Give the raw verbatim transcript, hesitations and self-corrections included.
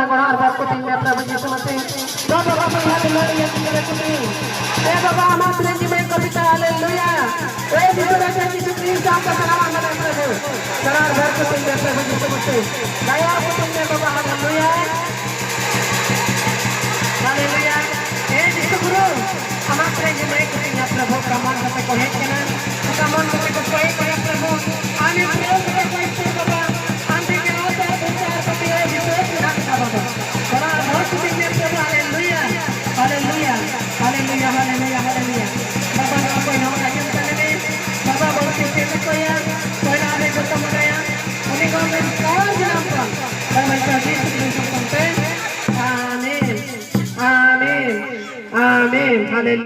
ᱜᱚᱲᱟ ᱟᱨ ᱵᱟᱨ ᱠᱚ ᱛᱤᱧ ᱢᱮ ᱯᱨᱚᱵᱷᱩ ᱡᱤᱥᱩ ᱢᱟᱥᱤ᱾ ᱫᱚ ᱵᱟᱵᱟ ᱵᱚᱭᱦᱟ ᱫᱩᱞᱟᱹᱲᱤᱭᱟᱹ ᱛᱤᱧ ᱨᱮ ᱠᱩᱞᱤ᱾ ᱮ ᱵᱟᱵᱟ ᱟᱢᱟᱜ ᱥᱮᱨᱮᱧ ᱡᱤᱢᱟᱹᱭ ᱠᱚᱵᱤᱛᱟ, ᱦᱟᱞᱮᱞᱩᱭᱟ᱾ ᱮ ᱡᱤᱥᱩ ᱨᱮ ᱡᱤᱥᱩ ᱠᱨᱤᱥᱴ ᱟᱢ ᱠᱚ ᱥᱟᱱᱟᱢ ᱟᱢ ᱢᱮ ᱯᱨᱚᱵᱷᱩ᱾ ᱜᱚᱲᱟ ᱟᱨ ᱵᱟᱨ ᱠᱚ ᱛᱤᱧ ᱢᱮ ᱯᱨᱚᱵᱷᱩ ᱡᱤᱥᱩ ᱢᱟᱥᱤ᱾ ᱫᱟᱭᱟ ᱠᱚ ᱛᱤᱧ ᱢᱮ ᱵᱟᱵᱟ, ᱦᱟᱞᱮᱞᱩᱭᱟ᱾ ᱦᱟᱞᱮᱞᱩᱭᱟ᱾ ᱮ ᱡᱤᱥᱩ ᱜᱩᱨᱩ ᱟᱢᱟᱜ ᱥᱮᱨᱮᱧ ᱡᱤᱢᱟᱹᱭ ᱠᱚ ᱛᱤᱧ ᱢᱮ ᱯᱨᱚᱵᱷᱩ, ᱠᱟᱢᱟᱱ ᱠᱟᱛᱮ ᱠᱚ ᱦᱮᱡ ᱠᱟᱱᱟ᱾ ᱠᱟᱢᱟᱱ ᱠᱟᱛᱮ ᱠᱚ ᱦᱮᱡ ᱠᱟᱱᱟ᱾